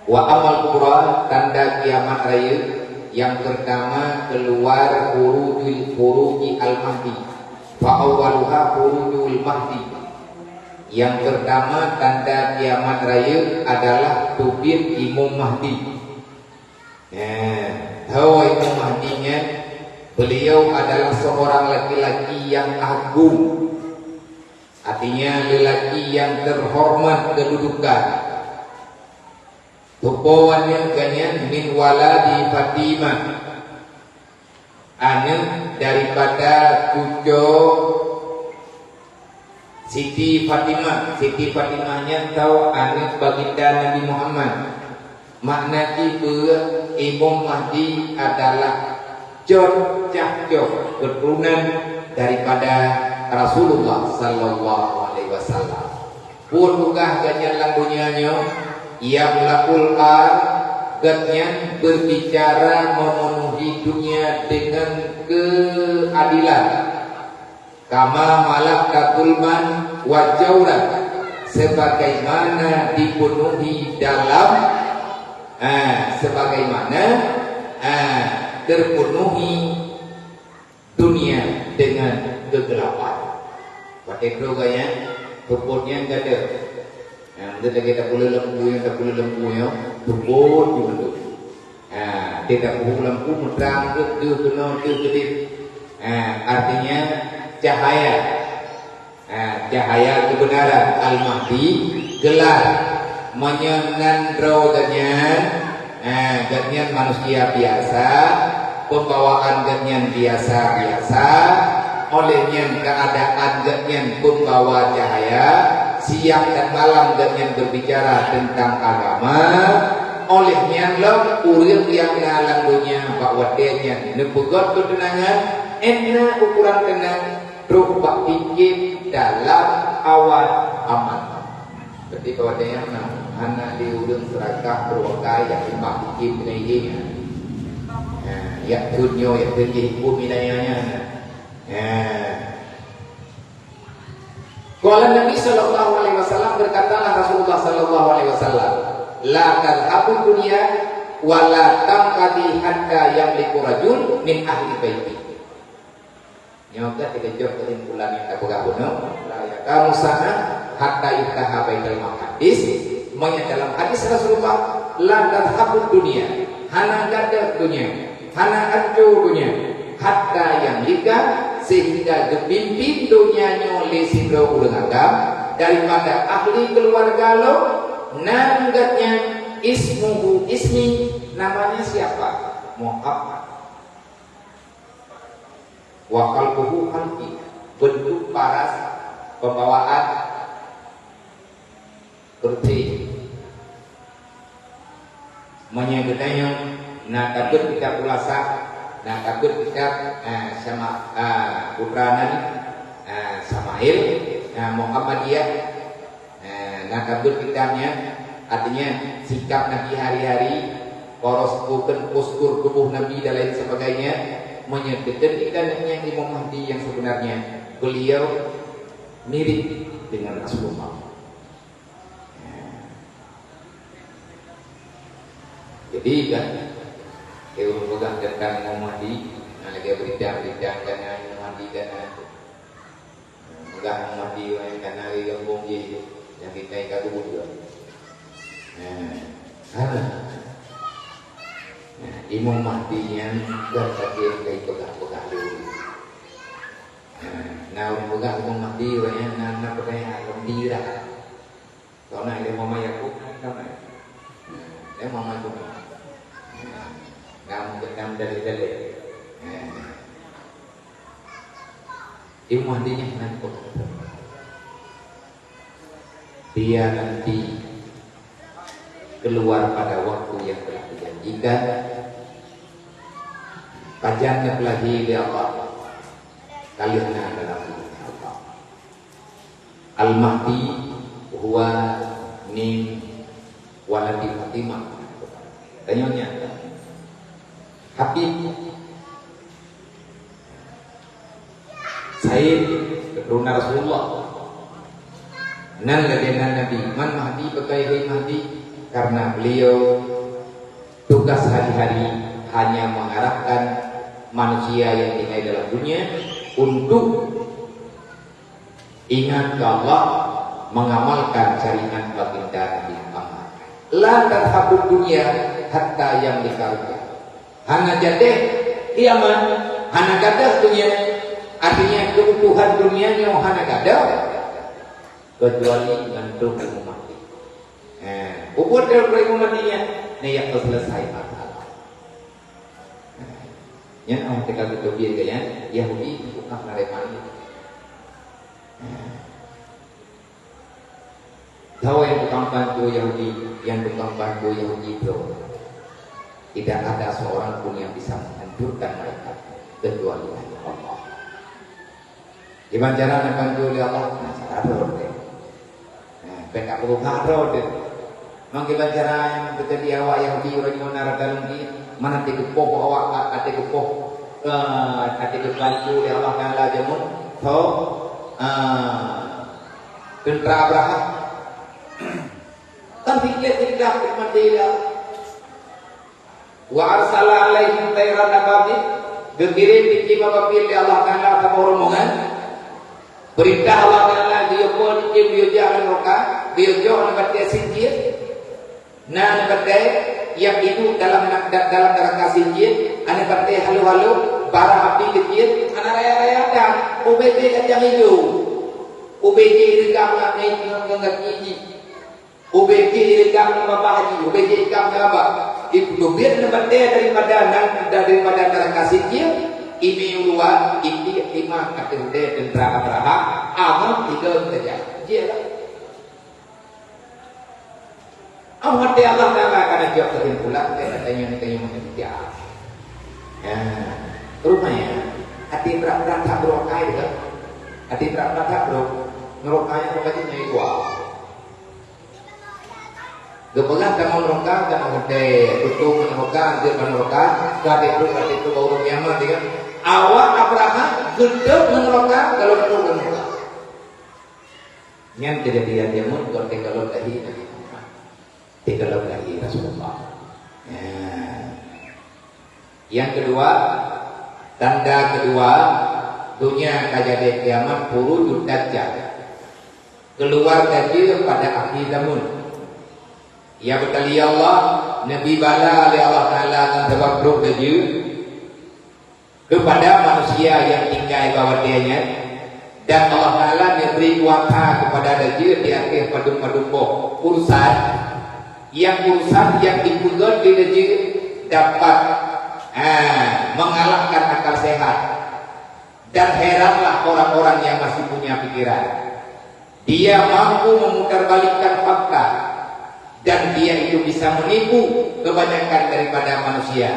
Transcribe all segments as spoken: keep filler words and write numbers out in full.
Wa amal kubra, tanda kiamat rayeuk, yang pertama keluar khurujul, khuruji al-Mahdi. Fa awwaluha khurujul Mahdi. Yang pertama tanda kiamat rayeuk adalah teubiet Imam Mahdi. Nah, ho Imam Mahdi nyan, beliau adalah seorang laki-laki yang agung. Artinya lelaki yang terhormat kedudukan. Tupo aneuk geuh nyan min waladi Fatimah. Aneuk daripada cuco Siti Fatimah. Siti Fatimah nyan tau aneuk baginda Nabi Muhammad. Makna jih peue, Imam Mahdi adalah cot cah cot keturunan daripada Rasulullah sallallahu alaihi wasallam. Buet tugaih geuh nyan lam donya nyoe, yamla'ul ard, geuh nyan berbicara memenuhi dunia dengan keadilan. Kama malakta zulman wa jauran, sebagaimana dipenuhi dalam, eh, sebagaimana, eh, terpenuhi dunia dengan kegelapan. Watée droe gaya, peubuet nyang gata. Nah, meunan lagée tapeuleueh lampu nyoe, tapeuleueh lampu nyoe, peubuet di mandum. Nah, dia tapeuleueh lampu meutrang deuh, deuh keunoe, deuh keudeh. Nah, artinya cahaya. Ha, cahaya kebenaran Al-Mahdi gelar. Meunyoe nan droe geuh nyan, ha, geuh nyan manusia biasa, pembawaan geuh nyan biasa-biasa, oleh nyan keadaan geuh nyan pembawa cahaya, siang dan malam geuh nyan berbicara tentang agama, oleh nyan lom ureuëng nyang na lam donya bak watée nyan neupeugét keuteunangan, ék na ukuran teunang, trok bak pike dalam awai aman. Berarti pada nyang na, hana lé ureuëng seurakah beurwakai yak limbah pike keunan idéh nyan. Ha, yak thon nyoe, yak thon jih, ibu minanya nyan. Ha. Qala Nabi sallallahu alaihi wasallam, berkatalah Rasulullah sallallahu alaihi wasallam, "La tadhhabu dunya wa la tanqadi hatta yamliku rajul min ahli baiti." Nyoe ka teukeujot keusimpulan nyang tapeugah bunoe, la yaqumu sa'ah hatta yuftaha Baitul Maqdis. Meunyoe dalam hadis Rasulullah, la tadhhabu dunya, hana gadôh donya, hana ancô donya, hatta yamlika, sehingga geupimpin donya nyoe lé sidroe ureuëng agam daripada ahli keluarga lom, nan geuh nyan ismuhu ismi, namanya siapa? Muhammad. Wa khalquhu khalqi, bentuk paras, pembawaan seperti. Meunyoe geutanyoe na tabeuet kitab Khulasah, na tabeuet kitab, eh, sama, eh, putra nan, eh, Samail, eh, Muhammadiyah, eh, na tabeuet kitab nyan, artinya sikap Nabi hari-hari, poros bukan postur tubuh Nabi dan lain sebagainya, meunyoe geutanyoe kitab nyan Imam Mahdi yang sebenarnya, beliau mirip dengan Rasulullah. Jadi kan, kayak ureuëng peugah tentang Imam Mahdi, nah, lagée berita-berita kana Imam Mahdi kana. Peugah Imam Mahdi orang yang kana lagi gampông je, yang kita yang kagum juga. Nah, hana. Nah, Imam Mahdi yang gak lagi yang kai peugah-peugah dulu. Nah, nah, ureuëng peugah Imam Mahdi orang yang na, na pertanyaan gembira. Kau na ilée mama Yakub, kan kau na. Ilée mama Yakub. Nah, mungkin nam dalil-dalil. Nah. Imam Mahdi nyan nan kok. Dia nanti keluar pada waktu yang telah dijanjikan. Pajan nyang lahé lé Allah. Ka lheueh na dalam ilmu Allah. Al-Mahdi huwa min waladi Fatimah. Tanyoe nyan. Habib Said keturunan Rasulullah. Nan lagée nan Nabi, man Mahdi, pakon hai Mahdi? Karena beliau tugas hari-hari hanya mengarahkan manusia yang tinggal dalam dunia untuk ingat ke Allah, mengamalkan syariat baginda Nabi Muhammad. La tadhhabud dunya hatta yamlika rabbuk. Hana jadeh kiamat, hana gadôh dunia, artinya keutuhan dunia nyoe hana gadôh, kecuali ngon trok ilmu mati. Eh, ubit trok ilmu mati nyan, nyan nyang seuleusoe masalah. Nyan awak teuka geuteubiet gaya Yahudi bukan menerima. Tahu yang tukang bantu Yahudi, yang tukang bantu Yahudi itu tidak ada seorang pun yang bisa menghancurkan mereka kecuali hanya Allah. Kiban cara neubantu lé Allah, nah, cara droe teuh. Nah, bèk ka peugah droe teuh. Mang kiban cara nyang teuka di awak Yahudi uroe nyoe na rata lungki, mana teugeupôh awak, ateueh geupoh, eh, ateueh geubantu lé Allah Taala jameun, tho, eh, teuntra Abraham. Kan sikit-sikit dah mati dah. Wa arsala 'alaihim thairan ababil, geukirém cicém ababil lé Allah Taala saboh rombongan. Peurintah Allah Taala geuyue po cicém geuyue jak lam nuraka, geuyue jok lam batée sinjil. Na batée nyang iduek dalam, dalam nuraka sinjil, na batée halo-halo, bara api keucil, hana raya-raya dan ubé-bé kacang ijo. Ubé jih reugam ngon gaki jih. Ubé jih ireugam ngon babah jih, ubé jih ikam ngon babah. Ipeuteubiet ngon batée daripada nan, daripada nuraka sinjil, imié u luwa, itiek timah ateueh udée teuntra Abraham, amon tiga saja. Jih lah. Amon até Allah Taala akan jaweueb keusimpulan, keu tanyoe-tanyoe manusia. Ya. Rupanya, até brat-brat that brok ai deungon. Até brat-brat that brok. Nuraka nyan bukan jih nyai dua. Geupeugah tamong nuraka, tamong udée, tutong nuraka, anjeut nuraka, ka teupeu, ka teupeu bak ureuëng kiamat, ya kan? Awak Abraham geudong ngon nuraka, kalau tutong ngon nuraka. Nyan keujadian jameun kon teuka lom lahé Nabi Muhammad. Teuka lom lahé Rasulullah. Ya. Nyang keudua, tanda keudua, donya ka jadi kiamat, purujud dajjal. Keuluwarga jih pada akhé zameun. Ya beutali Allah, neubi bala lé Allah Taala ngon sabab brok laju. Keupada manusia nyang tinggai bak watée nyan, dan Allah Taala neubri kuasa keupada laju di ateueh padum-padum boh urusan. Nyang urusan nyang dipeugét lé laju dapat, ha, mengalahkan akal sehat. Dan heranlah orang-orang yang masih punya pikiran. Dia mampu memutarbalikkan fakta, dan dia itu bisa menipu kebanyakan daripada manusia.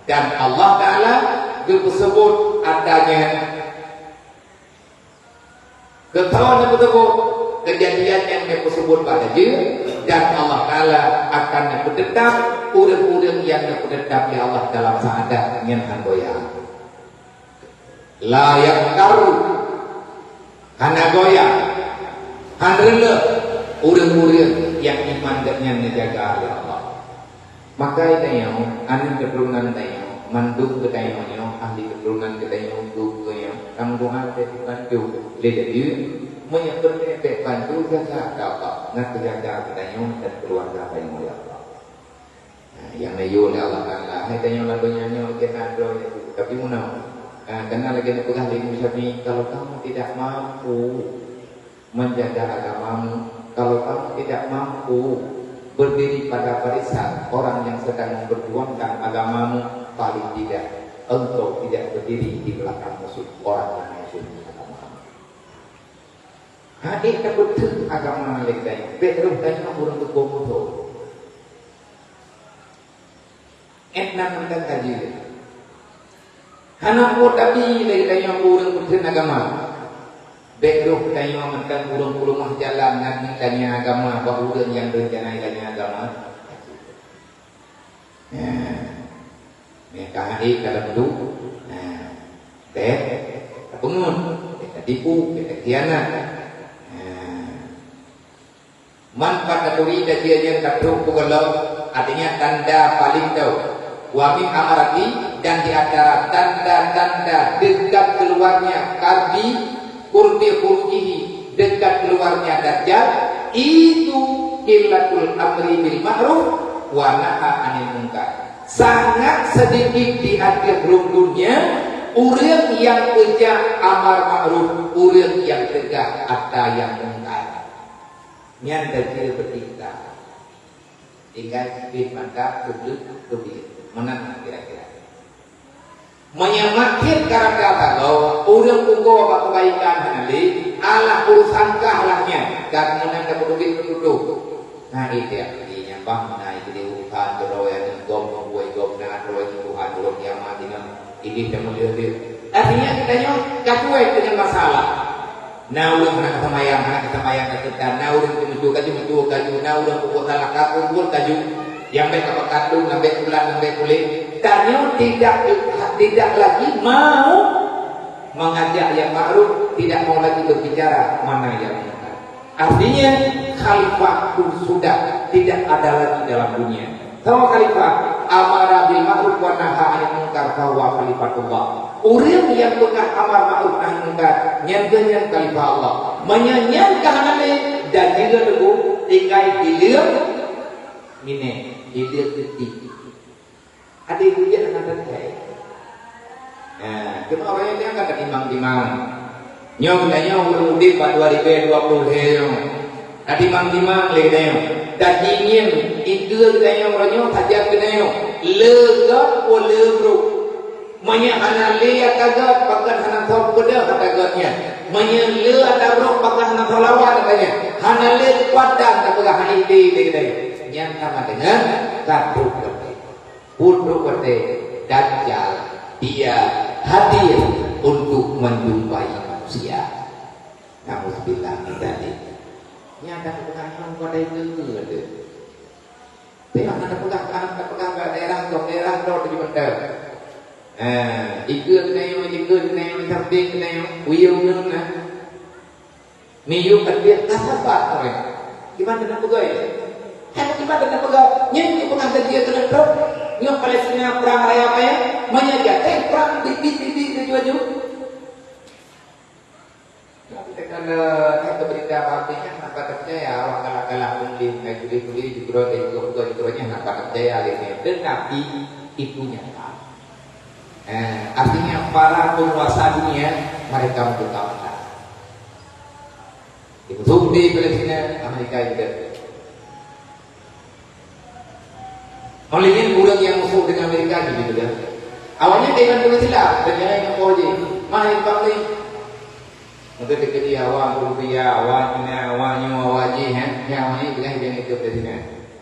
Dan Allah Taala geupeusebut ata nyan, geutanyoe geupeusebut keujadian nyang geupeusebut bak laju, dan Allah Taala akan neupeuteutap ureuëng-ureuëng nyang neupeuteutap lé Allah dalam sa'adat nyan han goyang. La yaqtaru, hana goyang, han reuleuh ureuëng-ureuëng nyang iman geuhnyan neujaga lé Allah. Maka tanyoe, aneuk keuturonan tanyoe, mandum geutanyoe nyoe, ahli keuturonan geutanyoe, geutanyoe, tanggungan teuh dibantu lé laju, meunyoe peureulée bèk bantu jaga keu Allah, ngon teujaga geutanyoe dan keuluwarga tanyoe lé Allah. Nah, nyang neuyue lé Allah Taala, hai tanyoe lam donya nyoe lagée na droe nyoe, tapi meunan. Ah, kana lagée neupeugah lé Imam Syafi'i, kalau kamu tidak mampu menjaga agamamu, kalau kamu tidak mampu berdiri pada barisan orang yang sedang memperjuangkan agamamu, paling tidak engkau tidak berdiri di belakang musuh orang yang memusuhi agamamu. Hadeh tapeuteueng agama lé geutanyoe, bèk rôh tanyoe ureuëng geupeumoto. Ék na mantong kaji lé. Hana po tabi lé geutanyoe ureuëng peutreun agama. Bèk rôh tanyoe mantong ureuëng peuleumah jalan ngon tanya agama bak ureuëng nyang rencana tanya agama. Nah, meuka hana ka lom duek, nah, bèk tapeungon, bèk tatipu, bèk takhianat. Nah, Man pada turi dan dia yang tatrok pugolom, artinya tanda paling tahu. Wa min amarati, dan di antara tanda-tanda dekat keluarnya karbi, kurbi khurujihi, dekat keluarnya Dajjal, itu qillatul amri bil ma'ruf wa naha anil munkar. Sangat sedikit di akhir dunia ureuëng yang peujak amar ma'ruf, ureuëng yang tegah ata yang mungkar. Nyan dajjal beutinta. Tinggai sipit mata, teubleuet, teubiet. Meunan kira-kira. Meunyoe makin karab gata goe, ureuëng ugoe bak keubaikan hana lé, alah urusan kah lah nyan, dan meunan dapeuduek duit teututoe. Na idéh nyang bang na idéh urusan keudroe nyang gom buet gom na droe nyang Tuhan ureuëng kiamat inong idéh dan mulia dia. Artinya kita nyoe ka cuek dengan masalah. Na ureuëng hana ka seumayang, hana ka seumayang ka teuka, na ureuëng keumeucue kaju, meucue kaju, na ureuëng peubuet salah ka peubuet kaju. Nyang bèk ka pakat dum, nyang bèk bulan, nyang bèk kulét. Tanyoe tidak, tidak lagi mau mengajak yang ma'ruf, tidak mau lagi berbicara mana yang mungkar. Artinya, khalifah pun sudah tidak ada lagi dalam dunia. Sama khalifah, amara bil ma'ruf wa naha 'anil munkar, fa huwa khalifatullah. Ureuëng nyang peugah amar ma'ruf nahi munkar, nyan keuh nyan khalifah Allah. Meunyoe nyan ka hana lé, dan juga teungku, tinggai hileung miné, hileung teuti. Ada yang hujan akan terjadi. Nah, cuma orang yang jangan kata timang-timang. Nyoe geutanyoe ureuëng udeb bak dua ribu dua puluh lhèe nyoe. Tatimang-timang lé geutanyoe. Tajingin, itu geutanyoe uroe nyoe sajan geutanyoe. Le gét po le brok. Meunyoe hana le ata gét, pakon hana soe peugah ata gét nyan. Meunyoe le ata brok, pakon hana soe lawan ata nyan. Hana le keukuatan tapeugah hana idéh lé geutanyoe. Nyan sama dengan satu gét. Putôh watèe Dajjal dia hadir untuk menjumpai manusia. Nauzubillah min dzalik. Nyan dah peugah ngon pada itu ada. Tengok ada peugah, ada peugah ke daerah tu, daerah tu di Banten. Eh, ikut nayo, ikut nayo, terbit nayo, uyung nayo. Miyueb ka tieb ka sabat ureuëng. Kiban teunang peugah. Hai kiban teunang peugah. Nyan nyang peugah lagèe keuneuk trok. Nyoe Palestina perang raya payah. Meunyoe jateh perang bit-bit bit-bit laju-laju. Tapi kalau saya ke berita apa nyan, hana percaya awak galak-galak mungkin, hai tuli-tuli jukroe, jukroe, jukroe nyan hana percaya lé nyan. Tetapi itu nyata. Eh, artinya para penguasa dunia mereka membuka mata. Di Mesir, di Palestina, Amerika juga. Oleh nyan ureuëng nyang musoh dengan Amerika juga. Awaknyan dengan tulis silap, dan jangan yang kau je. Mah yang bang ni. Untuk dikedi awak rupiah, awak Cina, awak nyoe, awak jih, eh. Yang awak ni dengan yang itu Palestina.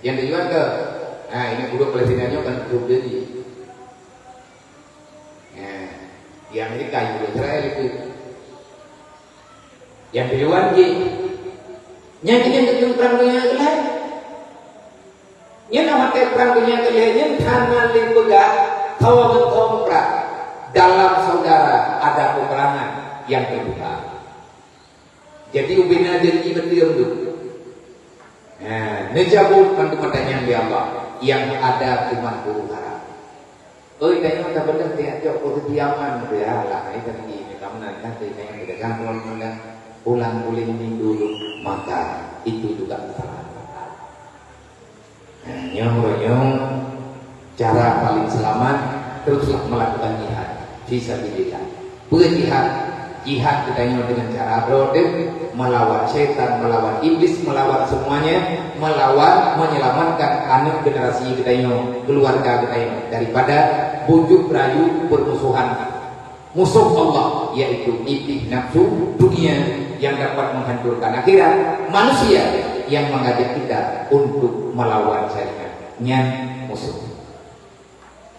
Yang tujuan ke? Ha, ini guru Palestina nyoe kan grup jadi. Nah, di Amerika juga Israel itu. Yang di luar je. Yang ini untuk perang dunia keulhèe. Nyan nak makai perang dunia keulhèe nyan hana lé peugah kawan ngon kawan perang. Dalam saudara ada peperangan yang terbuka. Jadi ubena janji beuteueng tu. Ha, neucabut bantu mata nyan lé Allah. Yang ada cuma huru hara. Oi, tanyoe tabeudôh tiep cok posisi aman tu ya. Lah, ai tadi ni kamu nak kata tanyoe kita kan orang mana pulang boleh ini dulu, maka itu juga kesalahan fatal. Nah, nyoe, nyoe cara paling selamat, teruslah melakukan jihad fi sabilillah. Peue jihad? Jihad geutanyoe dengan cara droe teuh, melawan syaitan, melawan iblis, melawan semuanya, melawan, menyelamatkan aneuk generasi geutanyoe, keluarga geutanyoe daripada bujuk rayu permusuhan musuh Allah, yaitu iblis nafsu dunia yang dapat menghancurkan akhirat, manusia yang mengajak kita untuk melawan syariat. Nyan musuh.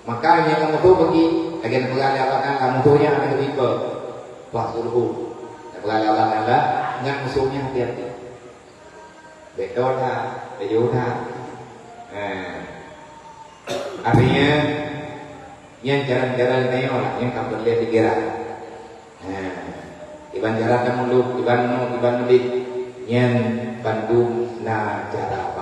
Maka nyang ka musoh bagi, lagèe na peugah lé awak nyan, ka musoh nyan hana geutipe. Wah, suruh. Na peugah lé awak nyan lah, ngat musoh nyan hati-hati. Bèk dong that, bèk jôh that. Nah. Artinya, nyan cara-cara geutanyoe lah, nyan ka peureulèe pikiran. Nah. Iban cara tameuluk, iban nyoe, iban meudit. Nyan bandum na cara